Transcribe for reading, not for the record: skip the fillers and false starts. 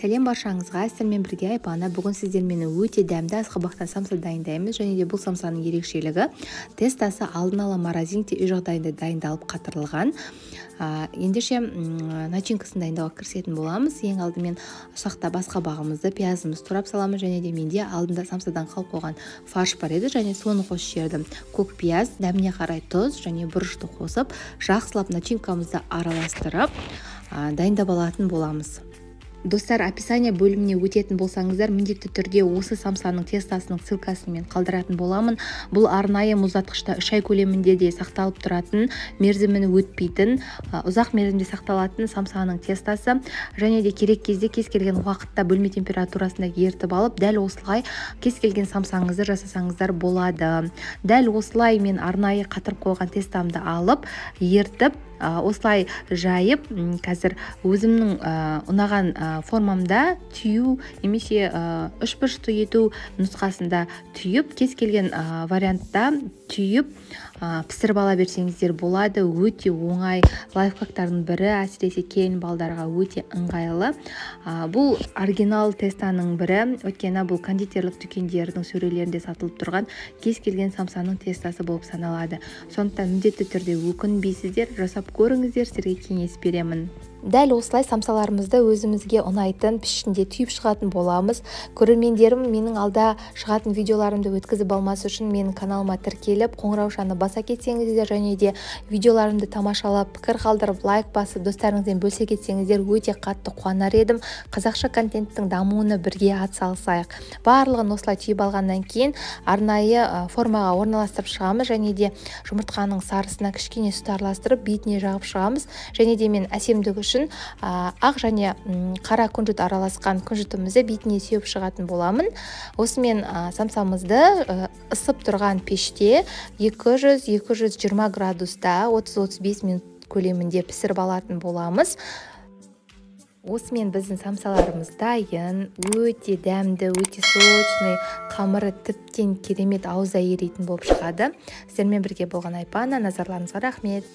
Сәлем баршаңызға, сіздермен бірге Айпана. Бүгін сіздермен өте дәмді асқабақтан самса дайындаймыз. Және де бұл самсаның ерекшелігі тестасы алдын ала морозильникте үй жағдайында дайындалып қатырылған. Ендеше начинкасын дайындауға кірісетін боламыз. Ең алдымен ұсақтап асқабағымызды, пиязымызды турап саламыз. Және де менде алдында самсадан қалып қойған фарш бар еді, және соны қосып жібердім. Көк пияз, дәміне қарай тұз және бұрышты қосып, жақсылап начинкамызды араластырып, дайындап алатын боламыз. Достар, описание бөліміне өтетін болсаңыздар, міндетті түрде осы самсаның тестасының ссылкасын мен қалдыратын боламын. Бұл арнайы мұздатқышта 3 ай көлемінде де сақталып тұратын, мерзімін өтпейтін, ұзақ мерзімде сақталатын самсаның тестасы. Және де керек кезде кез келген уақытта бөлме температурасында ерітіп алып, дәл осылай кез келген самсаңызды жасасаңыздар болады. Дәл осылай мен арнайы қатырып қойған тестамды алып, ерітіп, осылай жайып, қазір өзімнің ұнаған формамда түю немесе үшбұрышты ету нұсқасында түйіп, кез келген вариантта түйіп, пісіріп ала берсеңіздер болады. Өте оңай лайфхактардың бірі, әсіресе келін балдарға өте ыңғайлы. Бұл оригинал тестаның бірі, өйткені бұл кондитерлік дүкендердің сөрелерінде сатылып тұрған кез келген самсаның тестасы болып саналады. Сондықтан міндетті түрде өкінбейсіздер, жасап көріңіздер, сіздерге кеңес беремін. Дәл осылай самсаларымызды өзімізге ұнайтын пішінде түйіп шығатын боламыз. Көрермендерім, менің алда шығатын видеоларымды өткізіп алмас үшін менің каналыма тіркеліп, қоңыраушаны баса кетсеңіздер, және де видеоларымды тамашалап, пікір қалдырып, лайк басып, достарыңызбен бөлісе кетсеңіздер, өте қатты қуанар едім. Қазақша контенттің дамуына бірге атсалысайық. Барлығын осылай түйіп алғаннан кейін арнайы формаға орналастырып шығамыз, және де жұмыртқаның сарысына кішкене сүт араластырып, бетіне жағып шығамыз. Және де мен әсемдік үшін ақ және қара күнжіт араласқан күнжітімізді бетіне сеуіп шығатын боламын. Осымен самсамызды ысып тұрған пеште 200-220 градуста 30-35 минут көлемінде пісіріп алатын боламыз. Осымен біздің самсаларымыз дайын, өте дәмді, өте сочный, қамыры тіптен керемет, ауызда ерейтін болып шығады. Сіздермен бірге болған Айпана, назарларыңызға рахмет.